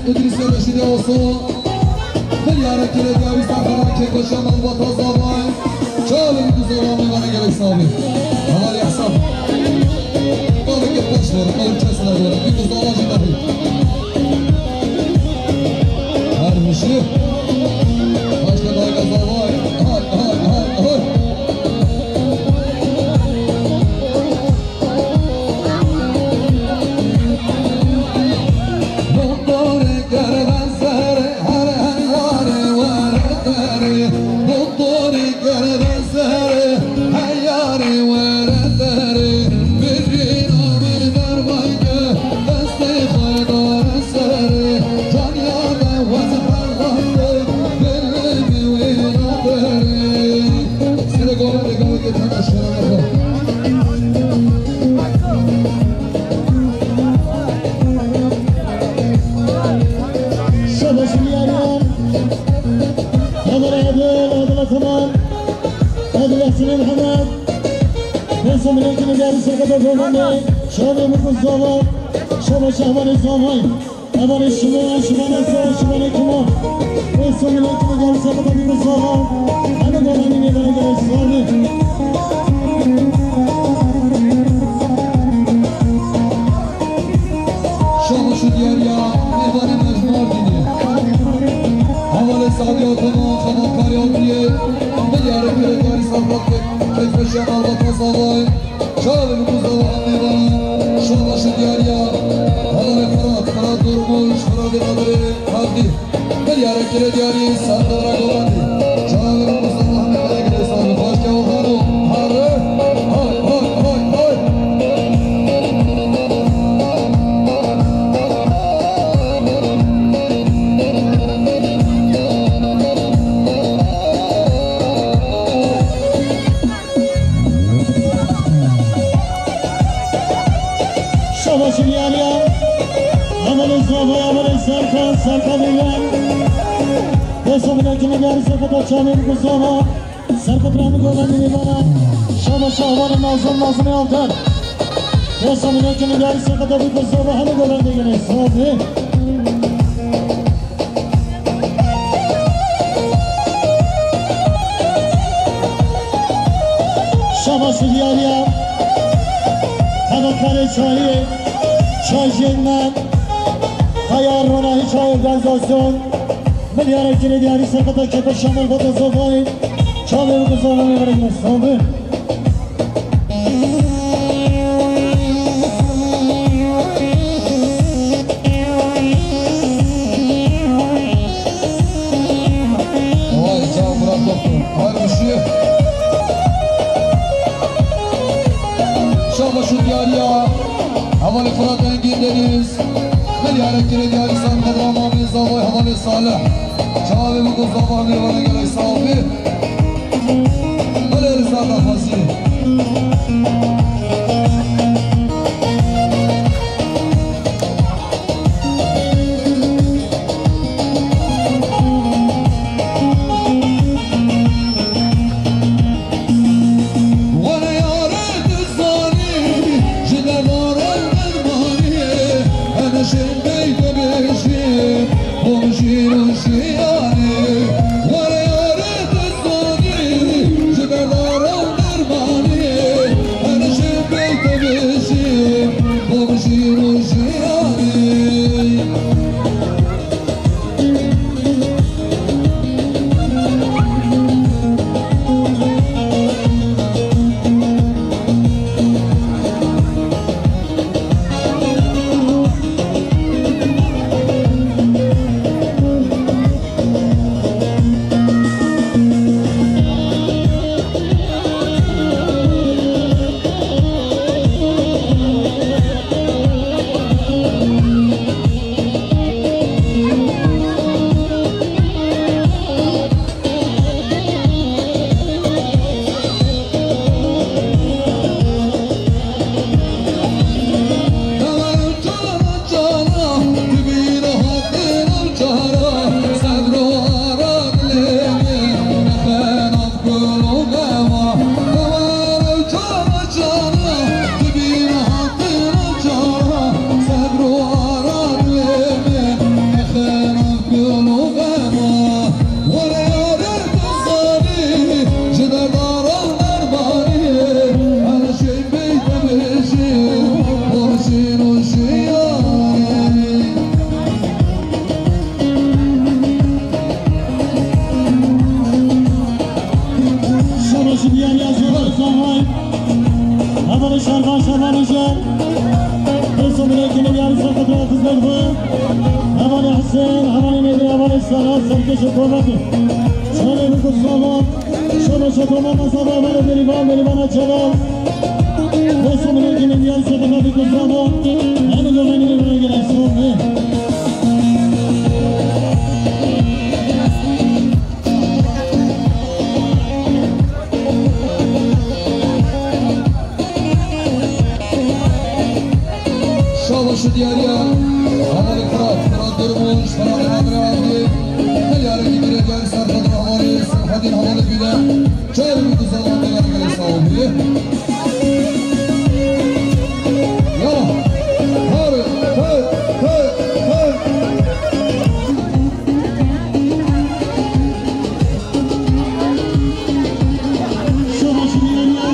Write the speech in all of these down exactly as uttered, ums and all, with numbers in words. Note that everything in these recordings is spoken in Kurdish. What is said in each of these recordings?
Îdrîs Reşîdê Oso, milyarek kere diyarî serxana kêkoşa malbata zavay. Çavên ku zava mêvanê gelek savî. Hevalê Ehsan. Gavekê paş ver, ew kes nedor. Bî ku zava jî nehî. Her hişî. Başka dayka zavay. Hay, hay, hay, hay. Şabaş Milyaryan, Heval Adil, Adil Ataman, Adil Yahsin Muhammed, Neyse Milletini Değerli Sırkıda Bey, Şabi Mutlu Zava, Şabaş Ahmet Zavay. Hevalê şima, şima ne ser, şima ne kima. Ê Somîlê kima gel sefata bî bi zava. Hene goranî nê bere gere zava. Şabaş û diyariya mêvanê me ji Mardînê. Hevalê Sadiya Toma, xebatkarê Adliyê. Milyarê kire diyarî serbat kek, kek beşe malbata zavayê. Çavê bi ku zava hemê vana, şabaş û diyariya. Hevalê Firat, Firat Durmuş, Firatê Nadirê Hevdî. Milyarek kire diyarî, Serdar Ragolandî. Çavê bi ku zava hemê vana gire sabi. Xweşke Oxano, Harre, hay, hay, hay, hay. Şabaş Milyarya, Amelê Zava, Amelê Serkan, Serkan Milyar. Desa Milyar Kilimyarî Serkan Çavê bi ku zava. Serkan Rami Golan Milyara. Şabaş Amelê Nazım, Nazım Yalter. Desa Milyar Kilimyarî Serkan bi ku zava. Hemi Golan Milyara. Zava. Şabaş diyariya. Hevakarê çayê, çayên me. Kaya Rona Hiçay Organizasyon. Milyara kire diyarî serketa kepe şamil bata zovayê. Çavê bi zovayê verek me. Sabir. Vay, çav Murat Doktor. Her bir şey. Şabaş û diyariya. Hevalê Firat Engin Deniz. Milyara kire diyarî Sami Xedra Mamê Zavay Hevalê Salih. Çavê bi ku zava mêvana gelek safi. Belê li ser daxwazî. Were yare dizanî, ji devaran dermanî, em şên bey dibêjî, bom jîr û jiyanî. Were yare dizanî, ji devaran dermanî, em şên bey dibêjî, bom jîr û jiyanî. Êso milekî Nîgarî serqet ra xizmet xwe. Hevalê Husên, hevalê Nêdî, hevalê Sera, serkêşê Kovetê. Çavê bi Gustavo. Şono şoto mama sava hevalê Bêrîvan, Bêrîvana Celal. Êso milekî Nîgarî serqet ra bi Gustavo. Hemî domenî bi Nîgarî serqet. Şabaş û diyariya hevalê Firat, Firat Durmuş, Firat Emre Avdî, her yarekî birêkar serxedra hevalê Serhedîn hevalê Bîle, çar û du zaman de yarekî sağ olun. Yala, her, hey, hey, hey. Şabaş û diyariya,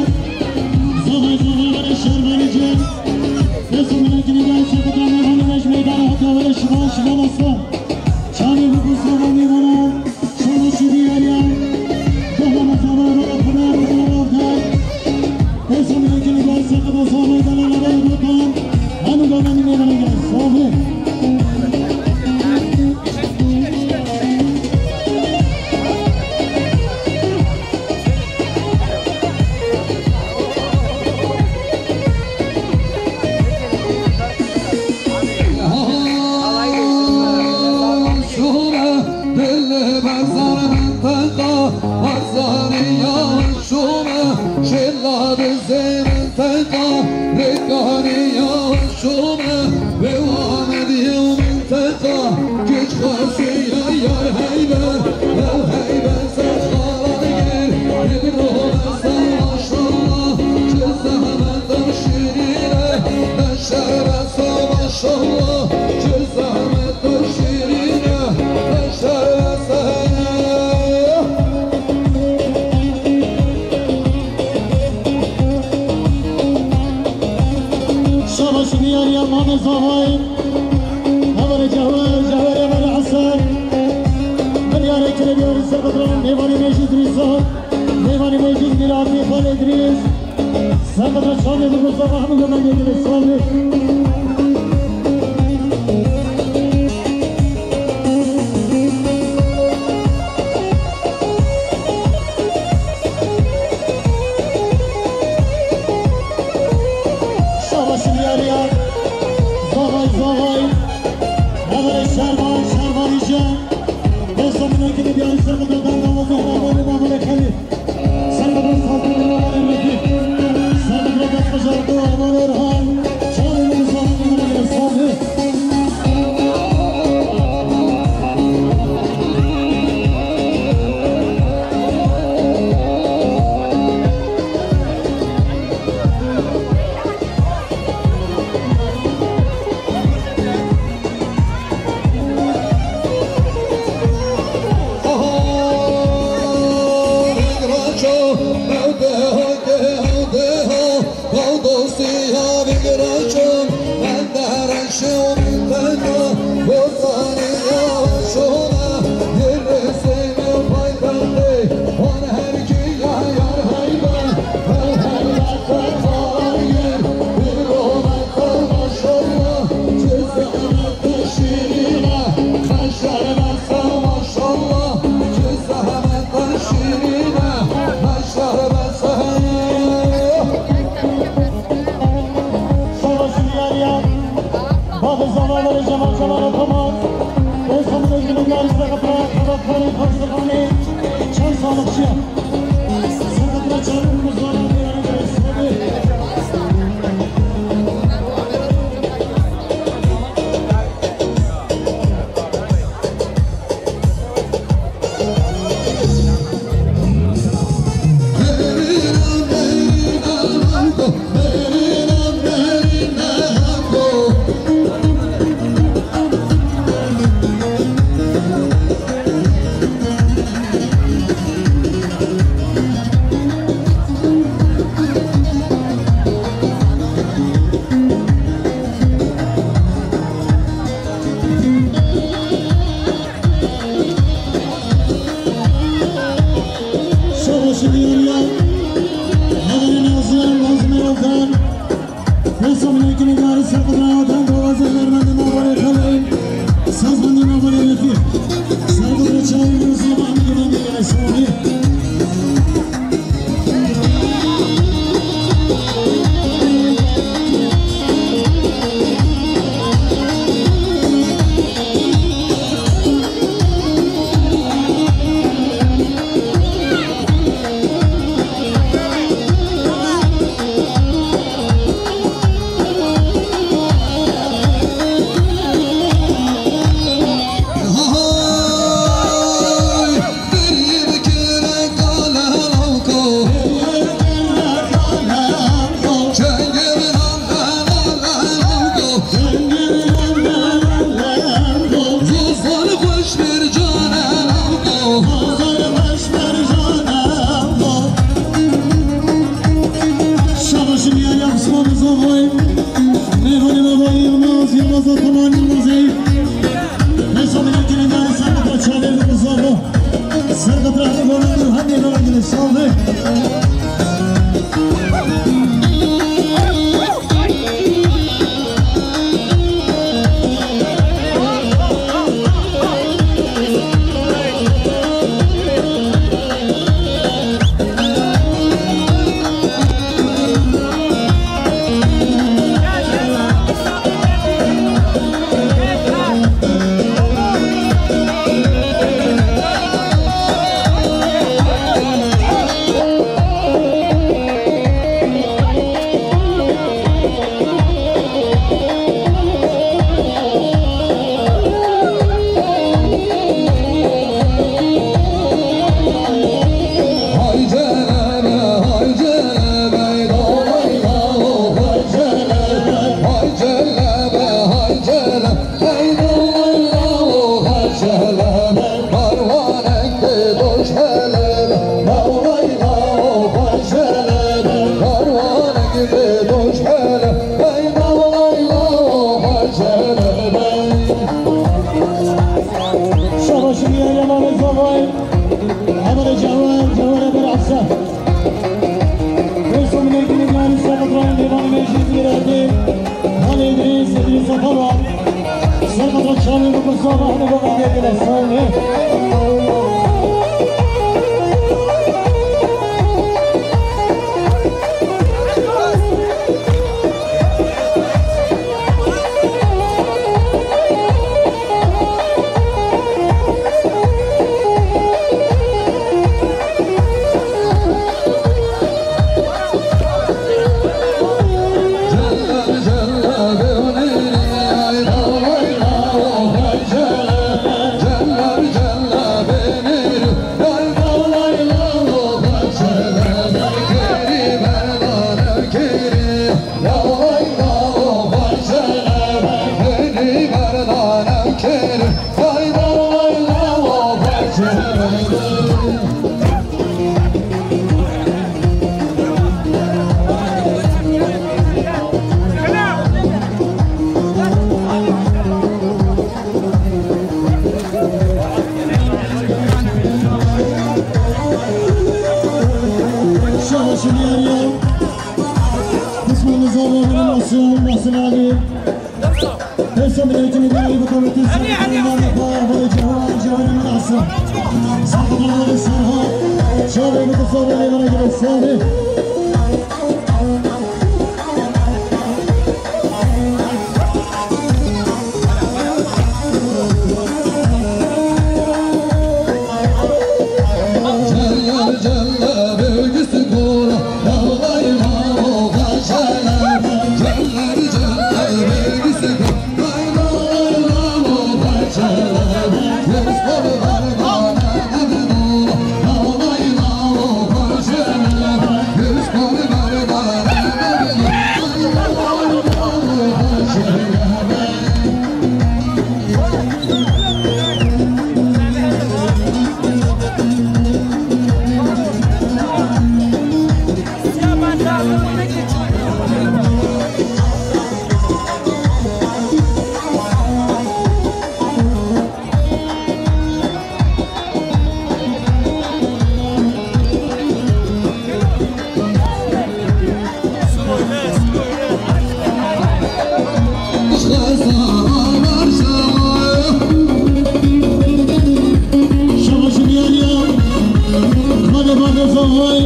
zavay zavay şervanê cem. Êso milekî Nîgarî serqet ra mêvanê me ji meydana hatiye were şivan, şivan aslan. Çavê bi Gustavo mêvana, şabaş û diyariya. Dohlama zavay were xwe ne, xwe ne ravde. Êso milekî Nîgarî serqet ra sağ olun, delal hevalê Dotan. Hemî domenî mêvanê Nîgarî, sağ olun. Şûme, dil bazar minteka, bazarê ya Şûme, şêla dizê minteka, rêkanê ya Şûme, bêwa me diyo minteka, giç xasê ya yar heybe, ew heybe ser xala digir, hibro me ser maşallah, çi zehmet ew şirîne, beşer be ser maşallah, çi zehmet ew şirîne, beşer be ser. Şabaş û diyariya Mame Zavayê. Hevalê Cehwer, Cehwer, hevalê Hesen. Biryarê kirê diyarî serqet ra mêvanê me jî Îdrîsa. Mêvanê me jî Mîratî, Xalê Îdrîs. Serqet ra çavê bi Mustafa hemû gemendê dilê sağ olun. Şabaş û diyariya. Zavay, zavay. Hevalê şervan, şervanî jî. Êso milekî Nîgarî serqet ra derdawazê hevalê Mamerê Xelîl. Serqet ra sazê hevalê Refîq. Serqet ra destbejartê hevalê Erhan. Çavê min sazê hevalê Refîq. Şabaş û diyariya. Bavê Zavay were Cemal, Cemal Ataman. Êso milekî Nîgarî serqet ra, Xebatxanê Xansirxanê. Çend sağlıkçıya. Samînekî nîgarî serqedra deng û wazir dermendê navalê xeleyî, sazmendê navalê refî. Serqedra çayê Yunus Zaman Gülendê Esrarî. Şabaşim ya ya Osman Zovoy. Meyvanê me vay Yılmaz, Yılmaz Ataman Yılmaz ey. Meşa milletine gari sen de çavê Yılmaz Zovoy. Serqedra Goran Nurhan Nêrana Gile Şavê. Şabaşi diyar ya Mehmet Zavay. Hevalê Cewher, Cewher Eber Asa. Wê somînekî nîgarî serqedra Nêvanê me jî zîrê erdê. Halê Îdrîs, Îdrîs Efewa. Serqedra çavê Mukû Zava hene bo vengê gele sawê. Şabaşi diyar ya. Osman Rıza ve Muhsin, Muhsin Ali. Hêşa milletini bir ayı bu kuvvetin sahibi Mehmet Bağ ve Cevher, Cevher'in Asım. Sakın Serhat. Şabaşi bu kısa ve Cevher'in Asım. Şabaş diyar ya. Hadi bak o zaman.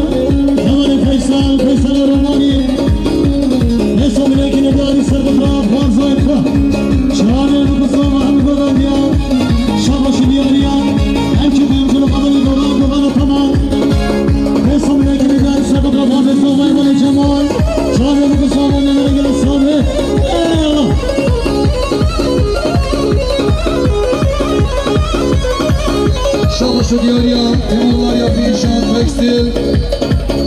Hemen Feysel, Feysel Romani. Neyse, bilekine bir arı sarı da fazla etme. Çağırıyorum bu zaman bu kadar ya. Şabaş diyar ya. Erkek oyunculuk adını dolan dolan atamam. Neyse, bilekine bir arı sarı da fazla etme. Vay vay Cemal. Çağırıyorum bu zaman ne gerek sahibi. Eyvallah. Şabaş diyar ya, Timurlar ya, Inşaat Tekstil.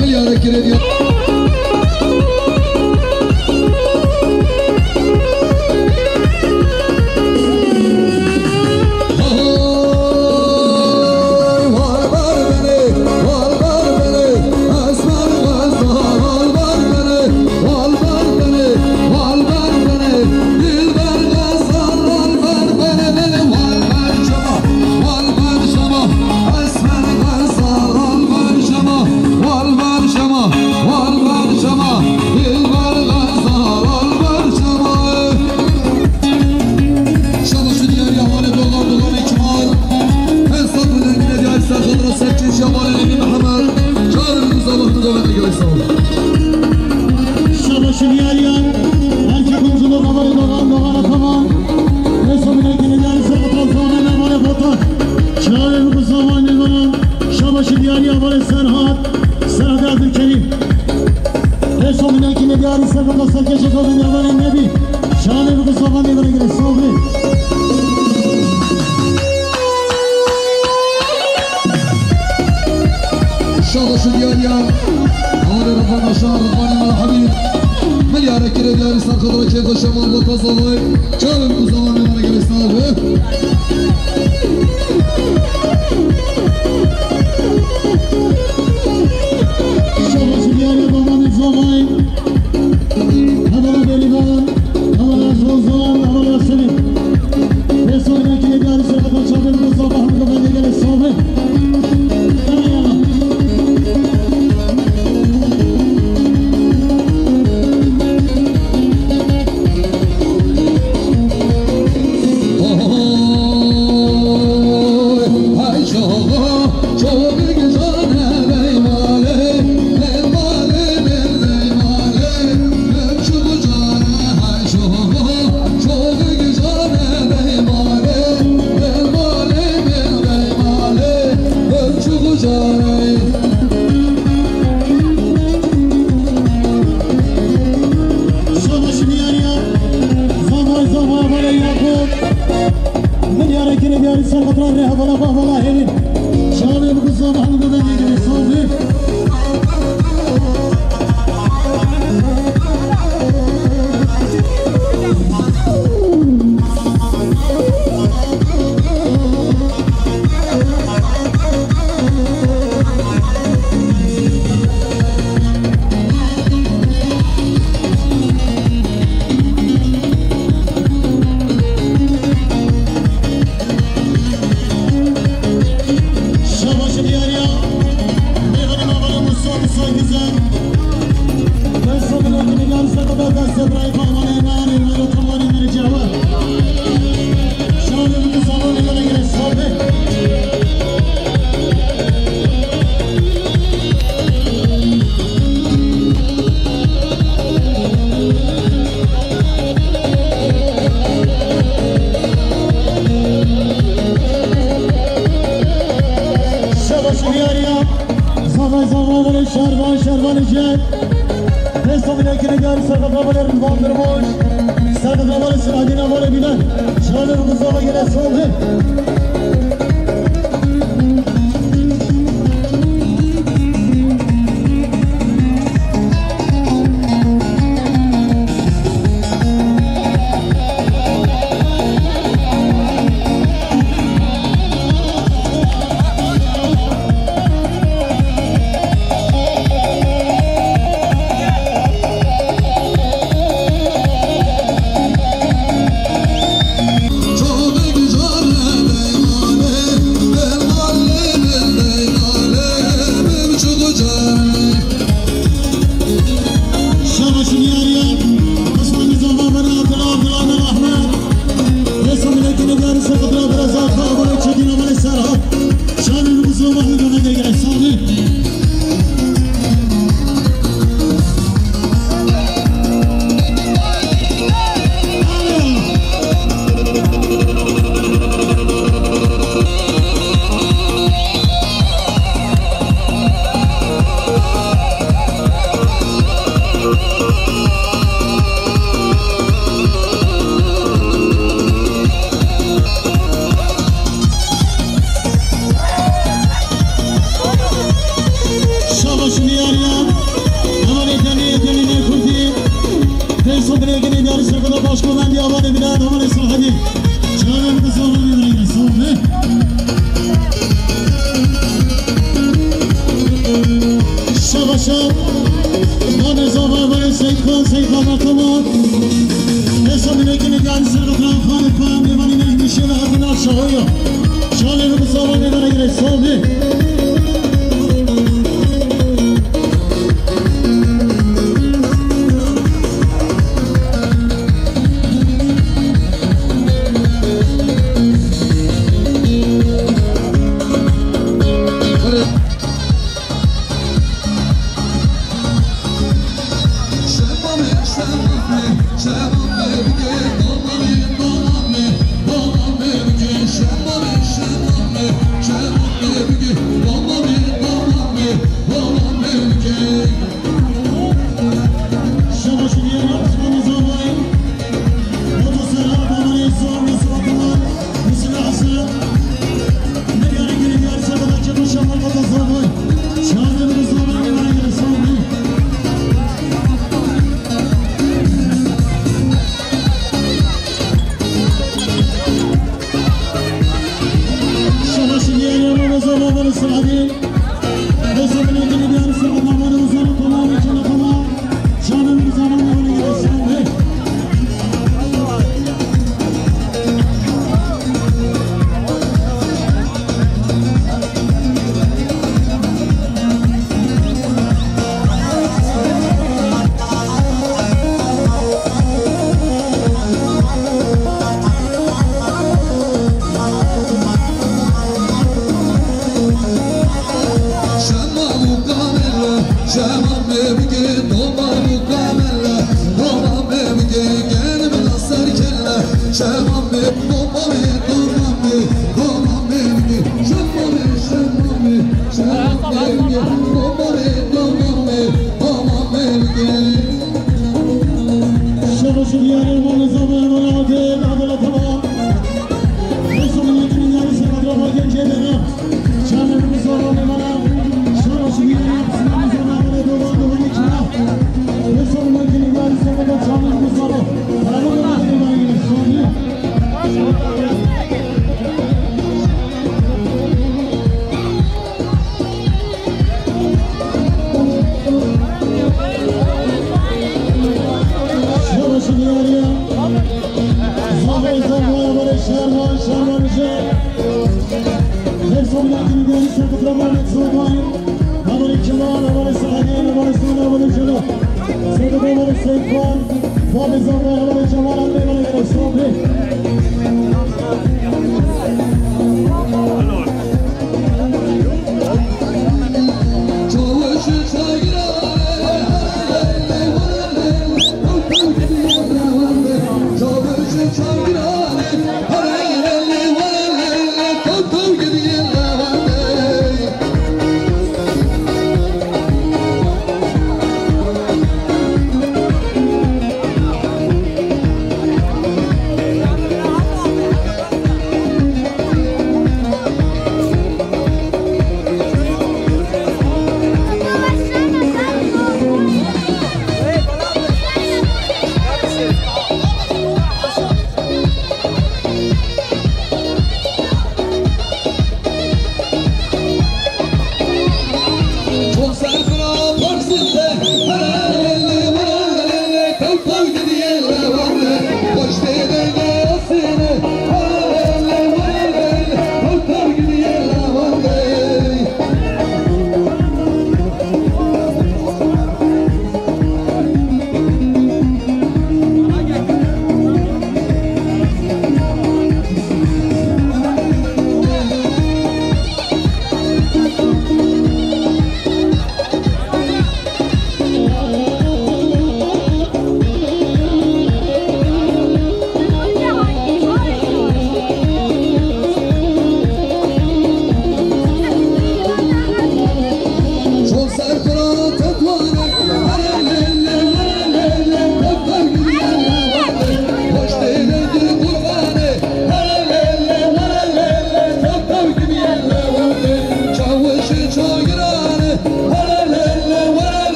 Milyara kirediyor. Şabaş diyar ya, hale dolar dolar ekmal. Esat bu dengine diyar, Serhat Rasak, Çiş, Yaman, Emin Muhammed. Çağırın bu zaman bu zaman gel sağ ol. Şabaş diyar ya. Erkek oyunculuk adını dolan dolan atamam. Neyse, bilekine diyar, Serhat Rasak, Emin Muhammed. Çağırın bu zaman ne zaman. Şabaş diyar ya, Serhat. Serhat Abdülkerim. Neyse, bilekine diyar, Serhat Rasak, Keşif, Abdülkerim, Nebi. Şabaş bu zaman ne zaman gel sağ ol. Şabaş diyar ya. Hadi Rıdvan Aşar, Rıdvan Emel Habib. Milyara kire diyar, Serhat Rasak, Keşif, Şaman, Vatan Zalay. Çağırın bu zaman ne zaman gel sağ ol. Şabaş diyar ya, Babanı Zalay. Hevala Belivan, hevala Zozan, hevala Selim. Ve sonraki diyar Serhat Çadır Mustafa Hamdi Bey gele sahibi. Şabaş diyar ya. Zavay zavay vale Yakup. Milyara kire diyar, Serhat Rasak, hevala, hevala Helin. Şabaş bu zaman bu da ne gerek sahibi. Şabaş diyar ya. Beyhanım abone Mustafa Güzel. Ben sana yakını yarısı kadar ben Sebra'yı kalmanı emanet. Şabaş bu zaman ne kadar gerek sahibi. Şabaş diyar ya. Zavay zavay vale şervan şervan ice. Desta bilekine gel, Serhat Rabaler, Rıdvan Durmuş. Serhat Rabaler, Adina Vale Bilen. Şabaş bu zaman gele sahibi. Diyar Sefada Başkomendiya Avanê Bile, Avanê Sahibî. Çavê min zor, Avanê Sahibî. Şabaşa. Avanê Zava, Avanê Seykan, Seykan Ataman. Esa minekini Diyar Sefada Xanê Xan, Evanî Necmî Şêla Hatina Şahoya. Çavê min zor, Avanê Sahibî.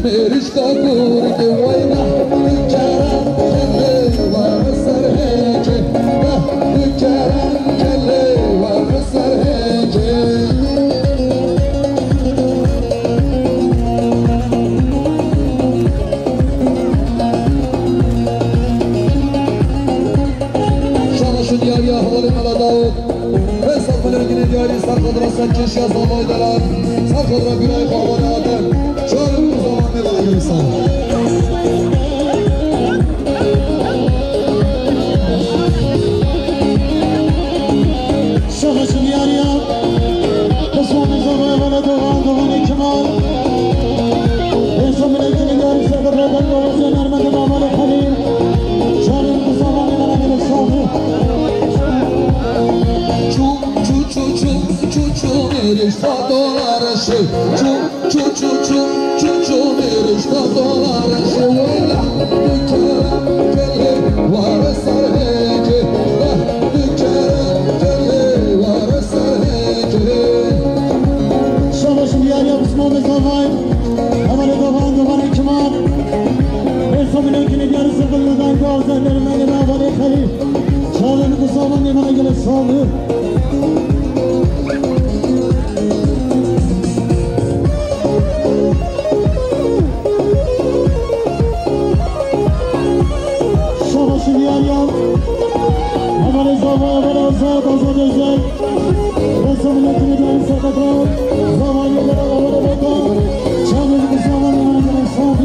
Êrişka Kurd weyna, bi kerem gelê we ser hêkê, eh, bi kerem gelê we ser hêkê. Şabaş û diyariya hevalê Mela Dawud. Rêsa milengînê diyarî ser xwe dira ser kêşiya zavayê delal. Ser xwe dira bîrayê xwe hevalê Adem. Çar û zaman nêvana gelî sal. Şabaş û diyariya. Qismanê zavayê hevalê Dogan, Doganê Kemal. Rêsa milengînê diyarî ser xwe dira bendavazê nermendê hevalê Xelîl. Çar û zaman nêvana gelî sal. Çû, çû, çû, çû, çû, çû, mêrişka dolar şê. Çû, çû, çû, çû, çû, çû, mêrişka dolar şê. Weyla, bi kerem gelê we ser hêkê. Eh, bi kerem gelê we ser hêkê. Şabaş û diyariya Qismanê zavayê hevalê Dogan, Doganê Kemal. Rêsa milengînê diyarî ser xwe dira bendavazê nermendê hevalê Xelîl. Çar û nîv savan nêvana gelê sal. Şabaş û diyariya. Hevalê zavayê hevalê Azad, Azad Özel. Rêsa milengînê diyarî ser xwe dira. Zavayê hevalê Bota. Çar û nîv savan nêvana gelê sal.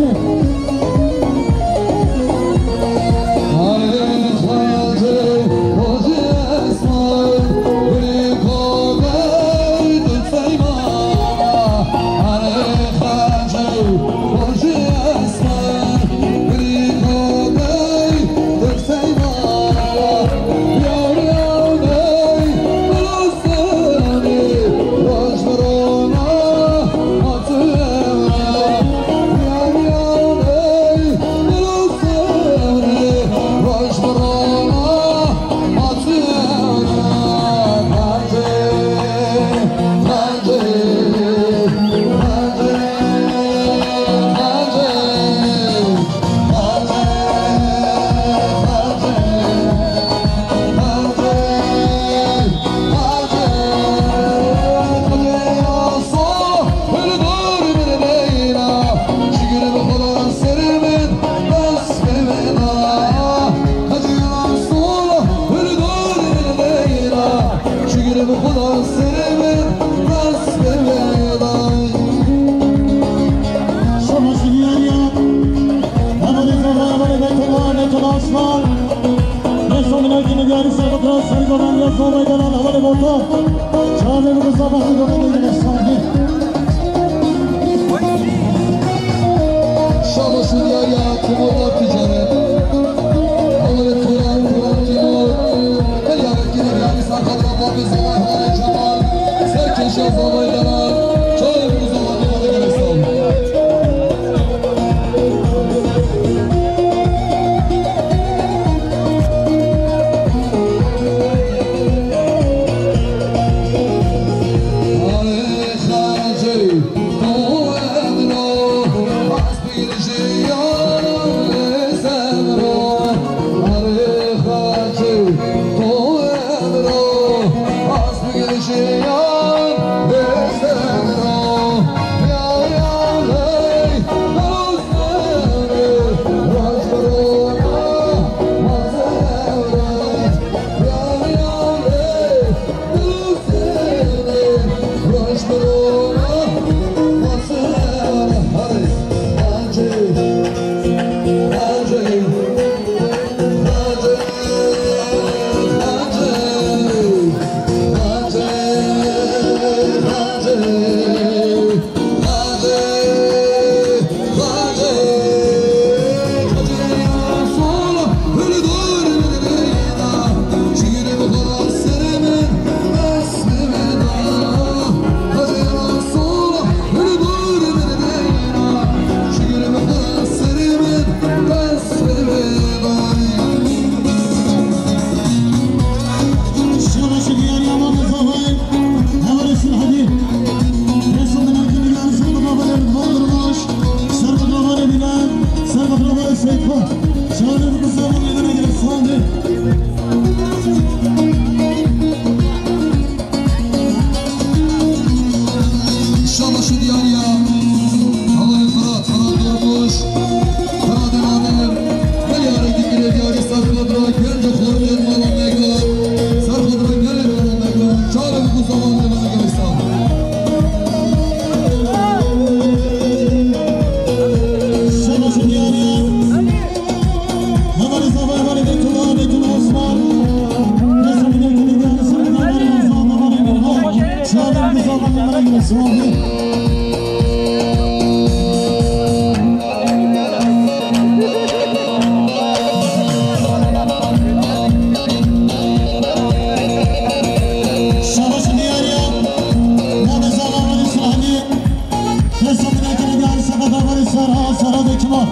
Serhedê çima?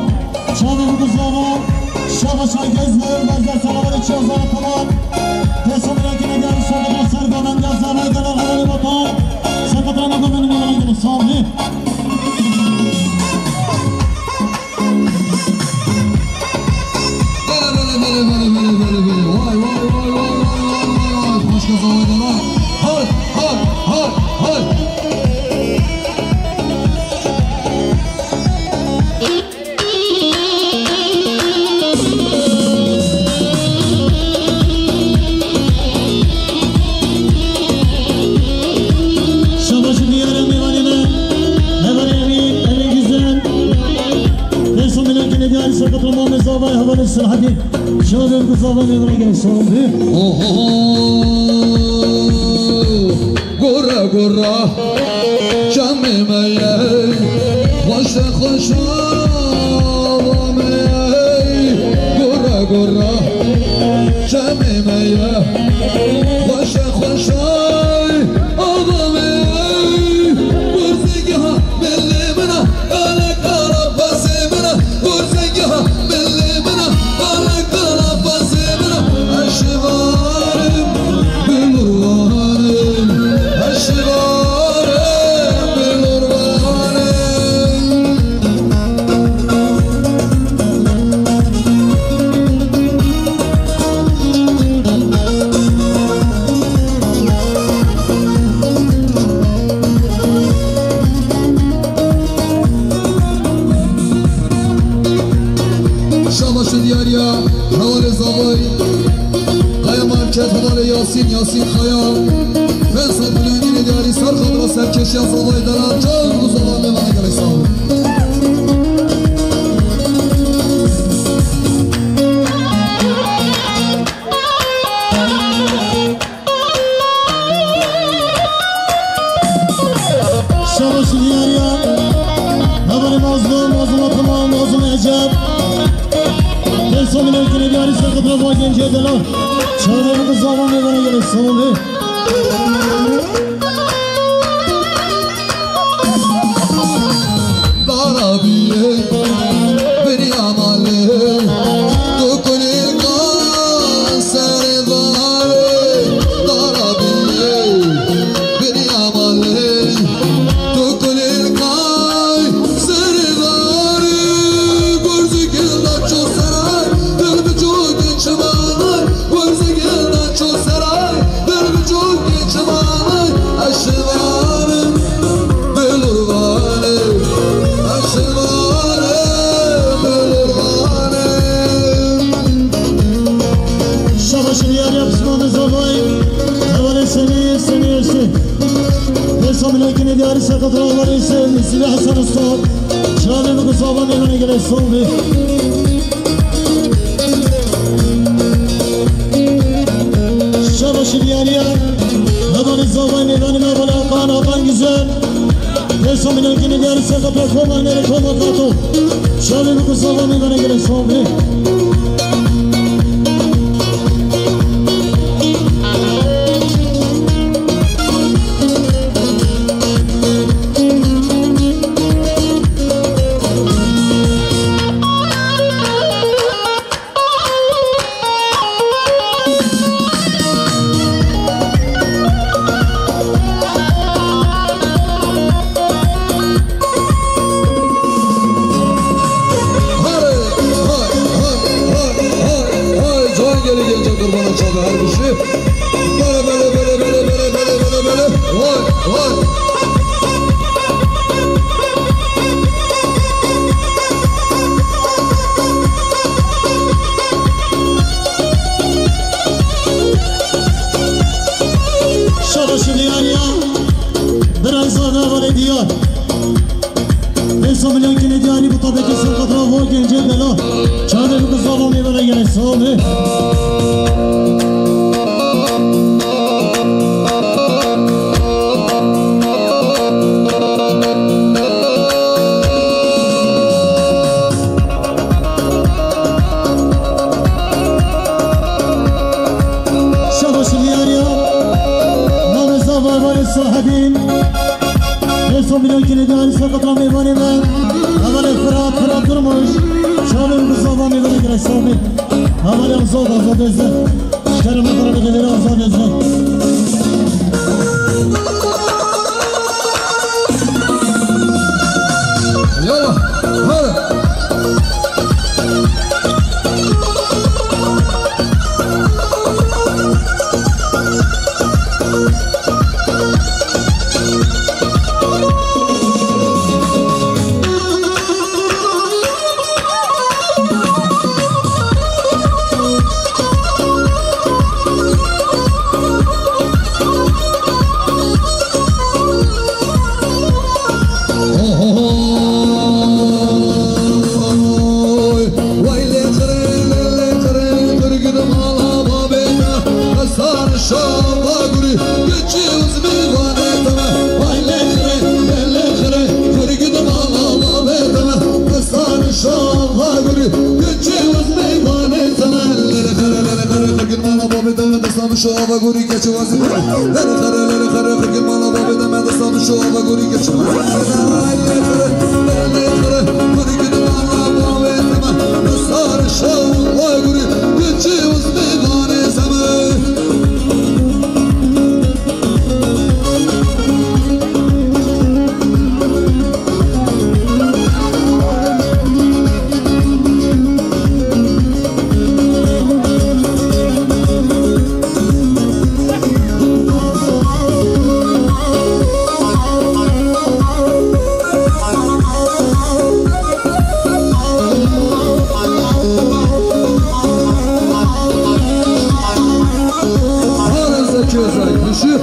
Çavê biguzava, şava şagez ve, vezda selavarê çiya zara tamam. Pêso milekine gel, şagez ser damenge, zavay dana, havale bata. Sakatana domeni milekine, sağ ol. Bele, bele, bele, bele, bele, bele, bele. Vay, vay, vay. Başka zavay dana. Hay, hay, hay, hay. Şabaşi diyarê mêvanê me, hevalê Emîn, Emîn Güzel. Pêso milekine diyarî Serqet Ramamê zavay hevalê Selahattin. Şabaşi ku zavay mêvanê gelê sağ ol. Oho. Gora gora çemê me ye, xweş e xweş e ava me ye. Gora gora çemê me ye, xweş e xweş e ava me ye. Gurzîgeha milê min e, kale kara basê min e. Gurzîgeha milê min e, kale kara basê min e. Eşivarim. Bilurvanim, eşivarim, bilurvanim. Şabaş diyariya, hevalê zavay. Kaya Market, hevalê Yasîn, Yasîn Kaya. Pênc sed milyon gelê diyarî ser xatira serkêşiya zavayê dana, can û zava mêvanê gelê sağ ol. Şabaş diyariya. Hevalê Mazlum, Mazlum Ataman, Mazlum Ecep. Pêso milekine diyarî Serqet Rabo gencê delo. Çavê min zava mêvanê gelê sağ ol. Darabiyê beriya malê, tu kulîlka serê darê. Darabiyê beriya malê, tu kulîlkay serê darê. Gurzîgê da ço seray, dil biçûkê çimanay. Gurzîgê da ço seray, dil biçûkê çimanay. Eşivarim, bilurvanim, eşivarim, bilurvanim. Şabaş diyariya pismamê zavay, hevalê Semîr, Semîr Ersin. Pêso milekine diyarî Serqet Rabo hevalê Semîr, Sîvê Hesen Usta. Çavê min ku zava mêvanê gelê sağ ol. Şabaş diyariya. Hevalê zavay mêvanê me, hevalê Hakan, Hakan Güzel. Pêso milekine diyarî Serqet Rabo, Koma Nere, Koma Kato. Çavê min ku zava mêvanê gelê sağ ol. Hay, hay, hay, hay, hay, hay. Can gelî gencê qurbana çavê her bişî. Bele, bele, bele. Vay, vay. Şabaş diyariya. Biraz daha var ediyor. Pêso milekine diyarî bu tabakê Serqet Rabo gencê delo. Çavê min ku zava mêvanê gelê sağ ol. Şabaş diyariya. Namê zava hevalê Selahattin. Pêso milekine diyarî Serqet Rabo mêvanê me. Hevalê Firat, Firat Sami, hevalê Azad, Azad Êzdi. Şkerê me xera dixê vêrê Azad Êzdi. Yallah, hadi. Oy, way lê xirê, lê, lê xirê, kurgin mala babê te, hesar şava gurî, keçî uzmê vanê te me. Way lê xirê, lê, lê xirê, kurgin mala babê te me, hesar şava gurî, keçî uzmê vanê te me. Lê, lê xirê, lê, lê xirê, kurgin mala babê te me, desta min şava gurî, keçî wazî me. Lê, lê xirê, lê, lê xirê, kurgin mala babê te me, desta min şava gurî, keçî wazî me. Ay lê xirê, lê, lê xirê, kurgin mala babê te me, hesar şava gurî, keçî uzmê vanê te me. Hare Zekî Özel, düşün.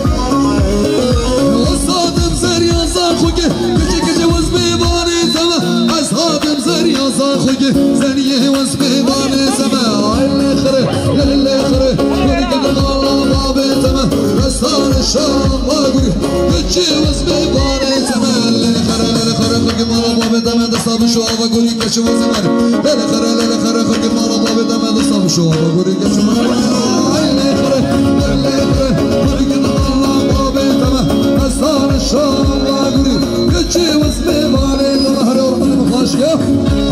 Esadim zerya zaxuki, kiçi kiçi waz bê vanê zeme. Esadim zerya zaxuki, zeniye waz bê vanê zeme. Ay lê xire, lê lê xire, weri gidi mala babê zeme. Esan şama guri, kiçi waz bê vanê zeme. Lê xire, lê xire, xire mala babê zeme. Desta bi şava guri, kiçi waz bê. Lê xire, lê xire, xire mala babê zeme. Desta bi şava guri, kiçi waz bê. Ay lê xire, lê lê xire, weri gidi mala babê zeme. Esan şama guri, kiçi waz bê vanê zeme. Hare ormanı mı xaşke?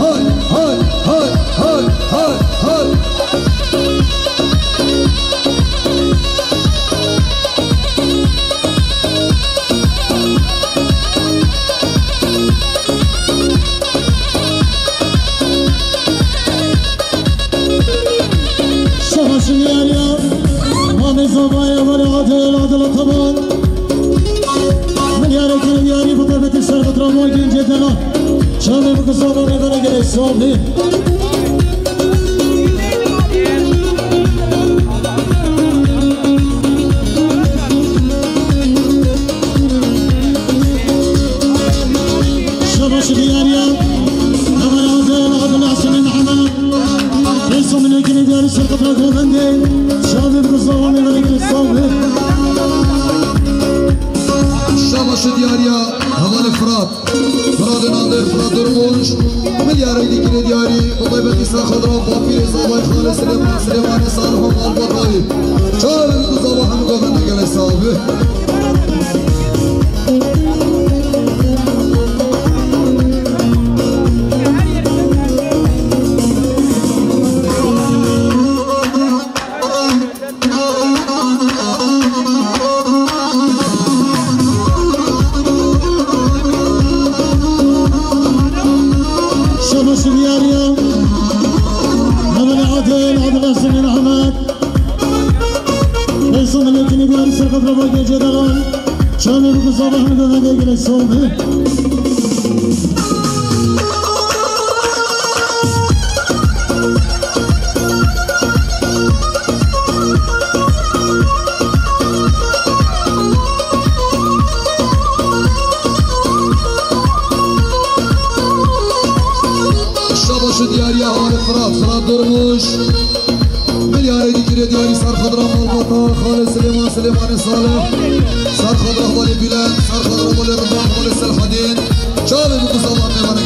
Hay, hay, hay, hay, hay, hay. Şabaşın yar ya, Mame Zavaya var ya, adil, adil, tamam. Milyarê kirin yarî bi taybetî serxit Ramo Gencê Dela. Çavê min ku zamanê vere gelek sabî. Şabaş diyar ya. Hemen adil, adil Hasan Mehmet. Êso min yekî diyarî serxit Ramo Gencê. Çavê min ku zamanê vere gelek sabî. Şabaş diyar ya. Hevalê Firat. Firatê Nadir, Firat Durmuş, milyarê dîkirê diyarî, bi taybetî serxedra Bapîrê Zavay Xalê Silêman, Silêmanê Salih û Malbatayî. Çavê ku zava hemû govende gelek sax bî. Şabaş diyar ya. Hemen adil, adil Hasan Mehmet. Êso min yekî diyarî serxit Ramo Gencê Dela. Çavê min ku zava hemû govende gelek sax bî. Şabaş diyar ya Arif Firat, Firat Durmuş. Milyarê dîkirê diyarî serxedra Malbata, Xalê Silêman, Silêmanê Salih. Serxedra Xalê Bülent, serxedra Xalê Rıdvan, Xalê Selhadîn. Çavê min ku zava mêvanê